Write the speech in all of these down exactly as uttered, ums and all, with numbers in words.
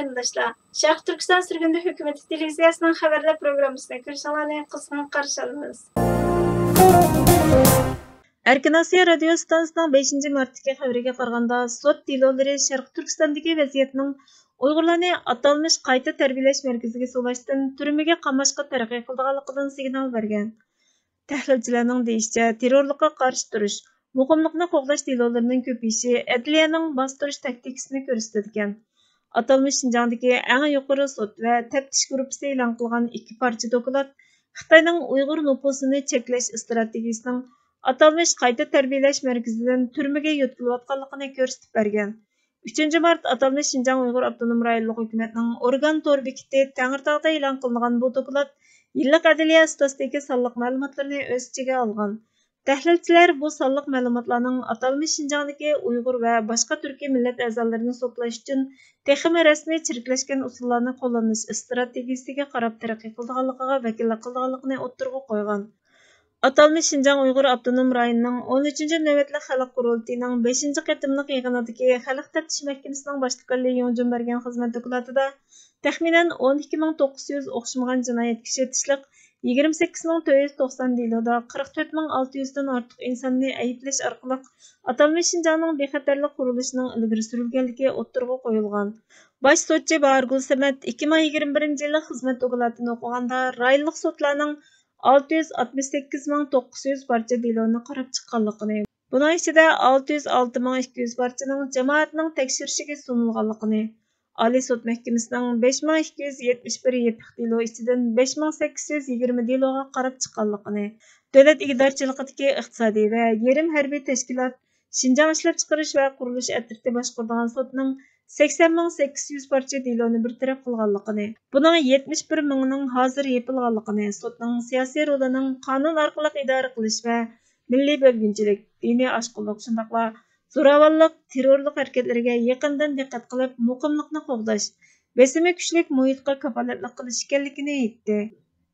قېرىنداشلار، شەرقىي تۈركىستان سۈرگۈندە ھۆكۈمىتى تېلېۋىزىيەسىنىڭ خەۋەرلەر پروگراممىسىنى كۆرۈشۈڭلارنى قىزغىن قارشى ئالىمىز. ئەركىن ئاسىيا رادىيو ئىستانسىسىنىڭ بەشىنچى مارتتىكى خەۋىرىگە قارىغاندا، سوت دېلولىرى شەرقىي تۈركىستاندىكى ۋەزىيەتنىڭ ئۇيغۇرلارنى ئاتالمىش قايتا تەربىيەلەش مەركىزىگە سولاشتىن تۈرمىگە قاماشقا تەرەققىي قىلىدىغانلىقىدىن سىگنال بەرگەن. تەھلىلچىلەرنىڭ دېيىشىچە، تېررورلۇققا قارشى تۇرۇش، مۇقىملىقنى قوغداش دېلولىرىنىڭ كۆپىيىشى ئەدلىيەنىڭ باستۇرۇش تاكتىكىسىنى كۆرسىتىدىكەن. ئاتالمىش شىنجاڭدىكى ئەڭ يۇقىرى سوت ۋە تەپتىش گۇرۇپپىسى ئېلان قىلغان ئىككى پارچە دوكلات خىتاينىڭ ئۇيغۇر نوپۇسىنى چەكلەش ئىستراتېگىيىسىنىڭ ئاتالمىش قايتا تەربىيەلەش مەركىزىدىن تۈرمىگە يۆتكىلىۋاتقانلىقىنى كۆرسىتىپ بەرگەن. ئۈچىنچى مارت ئاتالمىش شىنجاڭ ئۇيغۇر ئاپتونوم رايونلۇق ھۆكۈمەتنىڭ ئورگان تور بېكىتى تەڭرىتاغدا ئېلان قىلىنغان بۇ دوكلات يىللىق ئەدلىيە ئىستاتىستىكا سانلىق مەلۇماتلىرىنى ئۆز ئىچىگە ئالغان. تەھلىلچىلەر بۇ سانلىق مەلۇماتلارنىڭ ئاتالمىش شىنجاڭدىكى ئۇيغۇر ۋە باشقا تۈركىي مىللەت ئەزالىرىنى سوتلاش ئۈچۈن تېخىمۇ رەسمىي چىرىكلەشكەن ئۇسۇللارنى قوللىنىش ئىستراتېگىيىسىگە قاراپ تەرەققىي قىلىدىغانلىقىغا ۋەكىللىك قىلىدىغانلىقىنى ئوتتۇرىغا قويغان. ئاتالمىش شىنجاڭ ئۇيغۇر ئاپتونوم رايونىنىڭ ئون ئۈچىنچى نۆۋەتلىك خەلق قۇرۇلتىيىنىڭ بەشىنچى قېتىملىق يىغىنىدىكى خەلق تەپتىش مەھكىمىسىنىڭ باشلىقى لى يۇڭجۈن بەرگەن خىزمەت دوكلاتىدا، تەخمىنەن ئون ئىككى مىڭ توققۇز يۈز ئوخشىمىغان جىنايەتكە ئىشلىتىشلىق يىگىرمە سەككىز مىڭ تۆت يۈز توقسان دېلودا قىرىق تۆت مىڭ ئالتە يۈزدىن ئارتۇق ئىنساننى ئەيىبلەش ئارقىلىق ئاتالمىش شىنجاڭنىڭ بىخەتەرلىك قۇرۇلۇشىنىڭ ئىلگىرى سۈرۈلگەنلىكى ئوتتۇرىغا قويۇلغان. باش سوتچى باھارگۈل سەمەت ئىككى مىڭ يىگىرمە بىرىنچى يىللىق خىزمەت دوكلاتىنى ئوقۇغاندا، رايونلۇق سوتلارنىڭ ئالتە يۈز ئاتمىش سەككىز مىڭ توققۇز يۈز پارچە دېلونى قاراپ چىققانلىقىنى، بۇنىڭ ئىچىدە ئالتە يۈز ئالتە مىڭ ئىككى يۈز پارچىنىڭ جامائەتنىڭ تەكشۈرۈشىگە سۇنۇلغانلىقىنى، ئالىي سوت مەھكىمىسىنىڭ بەش مىڭ ئىككى يۈز يەتمىش بىر يېپىق دېلو ئىچىدىن بەش مىڭ سەككىز يۈز يىگىرمە دېلوغا قاراپ چىققانلىقىنى، دۆلەت ئىگىدارچىلىقىدىكى ئىقتىسادىي ۋە يېرىم ھەربىي تەشكىلات شىنجاڭ ئىشلەپچىقىرىش ۋە قۇرۇلۇش ئەترىتى باشقۇرىدىغان سوتنىڭ سەكسەن مىڭ سەككىز يۈز پارچە دېلونى بىر تەرەپ قىلغانلىقىنى، بۇنىڭ يەتمىش بىر مىڭىنىڭ ھازىر يېپىلغانلىقىنى، سوتنىڭ سىياسىي رولىنىڭ قانۇن ئارقىلىق ئىدارە قىلىش ۋە مىللىي بۆلگۈنچىلىك، دىنىي ئاشقۇنلۇق، شۇنداقلا زوراۋانلىق، تېررورلۇق ھەرىكەتلىرىگە يېقىندىن دىققەت قىلىپ، مۇقىملىقنى قوغداش، بېسىمى كۈچلۈك مۇھىتقا كاپالەتلىك قىلىش ئىكەنلىكىنى ئېيتتى.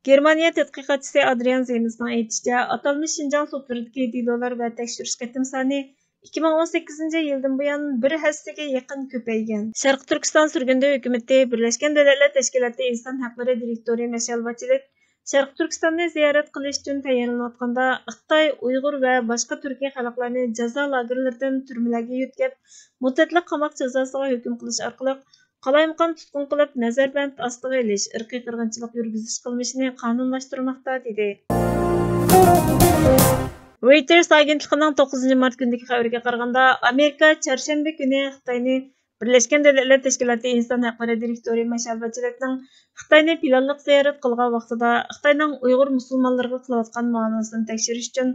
گېرمانىيە تەتقىقاتچىسى ئادرىيان زېيمىسنىڭ ئېيتىشىچە، ئاتالمىش شىنجاڭ سوتلىرىدىكى دېلولار ۋە تەكشۈرۈش قېتىم سانى ئىككى مىڭ ئون سەككىزىنچى يىلدىن بۇيان بىر ھەسسىگە يېقىن كۆپەيگەن. شەرقىي تۈركىستان سۈرگۈندە ھۆكۈمىتى بىرلەشكەن دۆلەتلەر تەشكىلاتى ئىنسان ھەقلىرى دىرېكتورى مىشېل باچېلېت شەرقىي تۈركىستاننى زىيارەت قىلىش ئۈچۈن تەييارلىنىۋاتقاندا، خىتاي، ئۇيغۇر ۋە باشقا تۈركىي خەلقلەرنى جازا لاگېرلىرىدىن تۈرمىلەرگە يۆتكەپ، مۇددەتلىك قاماق جازاسىغا ھۆكۈم قىلىش ئارقىلىق، قالايمىقان تۇتقۇن قىلىپ، نەزەربەند ئاستىغا ئېلىش، ئىرقىي قىرغىنچىلىق يۈرگۈزۈش قىلمىشىنى قانۇنلاشتۇرماقتا، دېدى. رويتېرس ئاگېنتلىقىنىڭ توققۇزىنچى مارت كۈنىدىكى خەۋىرىگە قارىغاندا، ئامېرىكا چارشەنبە كۈنى خىتاينى بىرلەشكەن دۆلەتلەر تەشكىلاتى ئىنسان ھەقلىرى دىرېكتورى مىشېل باچېلېتنىڭ خىتاينى پىلانلىق زىيارەت قىلغان ۋاقتىدا، خىتاينىڭ ئۇيغۇر مۇسۇلمانلىرىغا قىلىۋاتقان مۇئامىلىسىنى تەكشۈرۈش ئۈچۈن،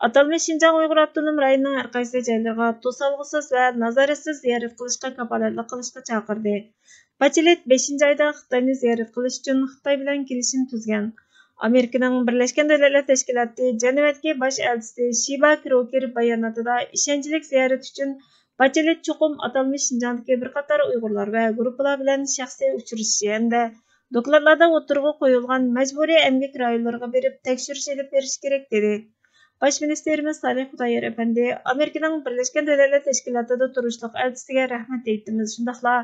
ئاتالمىش شىنجاڭ ئۇيغۇر ئاپتونوم رايونىنىڭ ھەر قايسى جايلىرىغا توسالغۇسىز ۋە نازارەتسىز زىيارەت قىلىشقا كاپالەتلىك قىلىشقا چاقىردى. باچېلېت بەشىنچى ئايدا خىتاينى زىيارەت قىلىش ئۈچۈن خىتاي بىلەن كېلىشىم تۈزگەن. ئامېرىكىنىڭ بىرلەشكەن دۆلەتلەر تەشكىلاتى جەنۇۋەدىكى باش ئەلچىسى شىبا كروكېر باياناتىدا ئىشەنچلىك زىيارەت ئۈچۈن باچېلېت چوقۇم ئاتالمىش شىنجاڭدىكى بىر قاتار ئۇيغۇرلار ۋە گۇرۇپپىلار بىلەن شەخسىي ئۇچرىشىشى ھەمدە دوكلاتلاردا ئوتتۇرىغا قويۇلغان مەجبۇرىي ئەمگەك رايونلىرىغا بېرىپ تەكشۈرۈش ئېلىپ بېرىشى كېرەك، دېدى. باش مىنىستىرىمىز سالىھ خۇدايار ئەپەندى ئامېرىكىنىڭ بىرلەشكەن دۆلەتلەر تەشكىلاتىدا تۇرۇشلۇق ئەلچىسىگە رەھمەت ئېيتىمىز، شۇنداقلا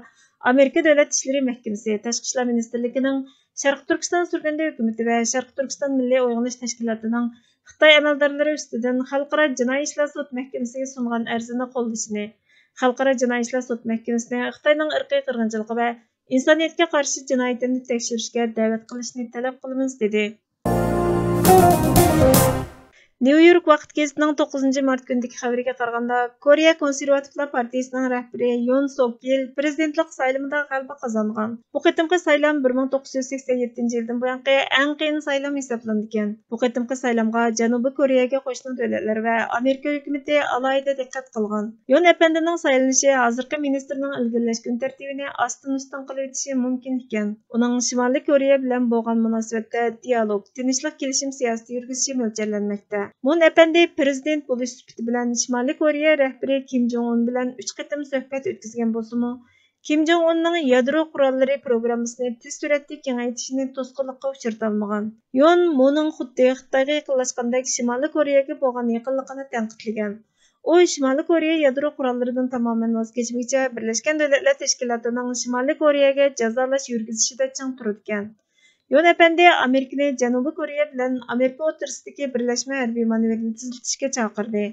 ئامېرىكا دۆلەت ئىشلىرى مەھكىمىسى، تاشقى ئىشلار مىنىستىرلىكىنىڭ شەرقىي تۈركىستان سۈرگۈندە ھۆكۈمىتى ۋە شەرقىي تۈركىستان مىللىي ئويغىنىش تەشكىلاتىنىڭ خىتاي ئەمەلدارلىرى ئۈستىدىن خەلقئارا جىنايى ئىشلار سوت مەھكىمىسىگە سۇنغان ئەرزىنى قوللىشىنى، خەلقئارا جىنايى ئىشلار سوت مەھكىمىسىنى خىتاينىڭ ئىرقىي قىرغىنچىلىقى ۋە ئىنسانىيەتكە قارشى جىنايىتىنى تەكشۈرۈشكە دەۋەت قىلىشنى تەلەپ قىلىمىز، دېدى. نيۇ يورك ۋاقىت گېزىتىنىڭ توققۇزىنچى مارت كۈنىدىكى خەۋىرىگە قارىغاندا، كورېيە كونسېرۋاتىپلار پارتىيىسىنىڭ رەھبىرى يون سوك يىل پىرېزىدېنتلىق سايلىمىدا غەلىبە قازانغان. بۇ قېتىمقى سايلام بىر مىڭ توققۇز يۈز سەكسەن يەتتىنچى يىلدىن بۇيانقى ئەڭ قىيىن سايلام ھېسابلىنىدىكەن. بۇ قېتىمقى سايلامغا جەنۇبىي كورېيەگە قوشنا دۆلەتلەر ۋە ئامېرىكا ھۆكۈمىتى ئالاھىدە دىققەت قىلغان. يون ئەپەندىنىڭ سايلىنىشى ھازىرقى مىنىستىرنىڭ ئىلگىرىلەش كۈن تەرتىپىنى ئاستىن ئۈستۈن قىلىۋېتىشى مۇمكىن ئىكەن. ئۇنىڭ شىمالىي كورېيە بىلەن بولغان مۇناسىۋەتتە دىئالوگ، تىنچلىق كېلىشىم سىياسىتى يۈرگۈزۈشى مۆلچەرلەنمەكتە. مون ئەپەندى پىرېزىدېنت بولۇش سۈپىتى بىلەن شىمالىي كورېيە رەھبىرى كىم جوڭ ئۇن بىلەن ئۈچ قېتىم سۆھبەت ئۆتكۈزگەن بولسىمۇ، كىم جوڭ ئۇننىڭ يادرو قوراللىرى پروگراممىسىنى تېز سۈرئەتتە كېڭەيتىشىنى توسقۇنلۇققا ئۇچرىتالمىغان. يون مۇنىڭ خۇددى خىتايغا يېقىنلاشقاندەك شىمالىي كورېيەگە بولغان يېقىنلىقىنى تەنقىدلىگەن. ئۇ شىمالىي كورېيە يادرو قوراللىرىدىن تامامەن ۋاز كەچمىگۈچە بىرلەشكەن دۆلەتلەر تەشكىلاتىنىڭ شىمالىي كورېيەگە جازالاش يۈرگۈزۈشىدە چىڭ تۇرىدىكەن. يون ئەپەندى ئامېرىكىنى جەنۇبىي كورېيە بىلەن ئامېرىكا ئوتتۇرىسىدىكى بىرلەشمە ھەربىي مانېۋىرنى تېزلىتىشكە چاقىردى.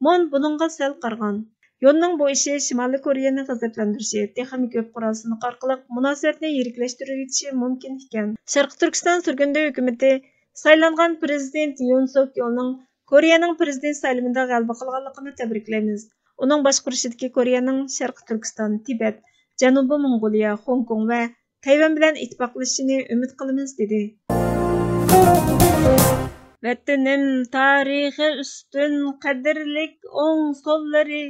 مون بۇنىڭغا سەل قارىغان. يوننىڭ بۇ ئىشى شىمالىي كورېيەنى غەزەپلەندۈرۈشى، تېخىمۇ كۆپ قورال سىنىقى ئارقىلىق مۇناسىۋەتنى يىرىكلەشتۈرۈۋېتىشى مۇمكىن ئىكەن. شەرقىي تۈركىستان سۈرگۈندە ھۆكۈمىتى سايلانغان پىرېزىدېنت يۇن سۇك يولنىڭ كورېيەنىڭ پىرېزىدېنت سايلىمىدا غەلىبە قىلغانلىقىنى تەبرىكلەيمىز. ئۇنىڭ باشقۇرۇشىدىكى كورېيەنىڭ شەرقىي تۈركىستان، تىبەت، جەنۇبىي موڭغۇلىيە، خوڭكوڭ ۋە تەيۋەن بىلەن ئىتتىپاقلىشىشىنى ئۈمىد قىلىمىز، دېدى. ۋەتىنىم تارىخى ئۈستۈن قەدىرلىك ئوڭ سوللىرى،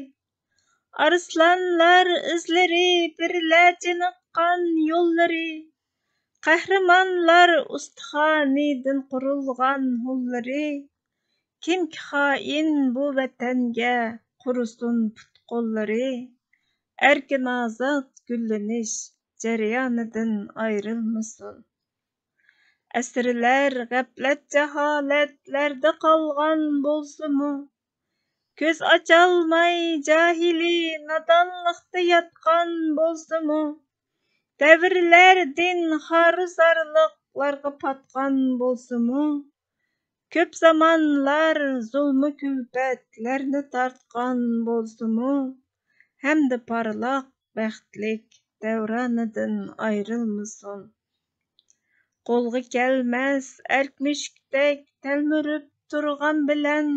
ئارسلانلار ئىزلىرى بىرلە چېنىققان يوللىرى، قەھرىمانلار ئۇستىخانىدىن قۇرۇلغان ھوللىرى، كىمكى خائىن بۇ ۋەتەنگە قۇرۇسۇن پۇت-قوللىرى، ئەركىن-ئازاد گۈللىنىش جەريانىدىن ئايرىلمىسۇن. ئەسىرلەر غەپلەت-جاھالەتلەردە قالغان بولسىمۇ، كۆز ئاچالماي جاھىلىي نادانلىقتا ياتقان بولسىمۇ، دەۋرلەر دىن خارۇزارلىقلارغا پاتقان بولسىمۇ، كۆپ زامانلار زۇلمۇ-كۈلپەتلەرنى تارتقان بولسىمۇ، ھەمدە پارلاق بەختلىك دەۋرانىدىن ئايرىلمىسۇن. قولغا كەلمەس ئەرك مۈشۈكتەك تەلمۈرۈپ تۇرغان بىلەن،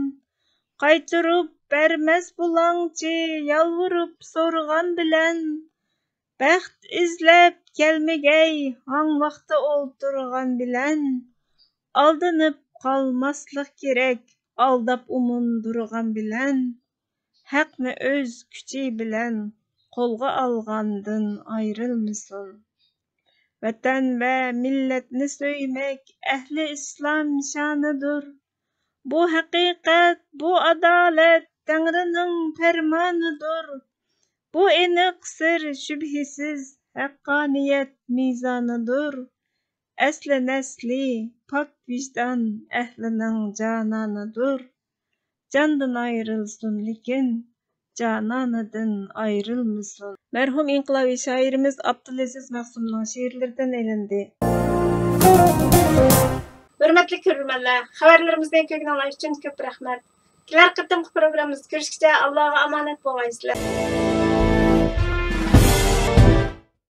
قايتۇرۇپ بەرمەس بۇلاڭچى يالۋۇرۇپ سورىغان بىلەن، بەخت ئىزلەپ كەلمىگەي ھاڭ ۋاقتا ئولتۇرغان بىلەن، ئالدىنىپ قالماسلىق كېرەك ئالداپ ئۇمۇندۇرغان بىلەن، ھەقنى ئۆز كۈچى بىلەن قولغا ئالغاندىن ئايرىلمىسۇن. ۋەتەن ۋە مىللەتنى سۆيمەك ئەھلى ئىسلام شانىدۇر. بۇ ھەقىقەت، بۇ ئادالەت تەڭرىنىڭ پەرمانىدۇر. بۇ ئېنىق سىر شۈبھىسىز ھەققانىيەت مىزانىدۇر. ئەسلى نەسلى پاك ۋىجدان ئەھلىنىڭ جانانىدۇر. جاندىن ئايرىلسۇن لېكىن، جانانىدىن ئايرىلمىسۇن. مەرھۇم ئىنقىلابىي شائىرىمىز ئابدۇلئەزىز مەخسۇمنىڭ شېئىرلىرىدىن ئېلىندى. ھۆرمەتلىك كۆرۈرمەنلەر، خەۋەرلىرىمىزنى كۆرگىنىڭلار ئۈچۈن كۆپ رەھمەت. كېلەر قېتىمقى پروگراممىمىزدا كۆرۈشكىچە ئاللاغا ئامانەت بولغايسىلەر.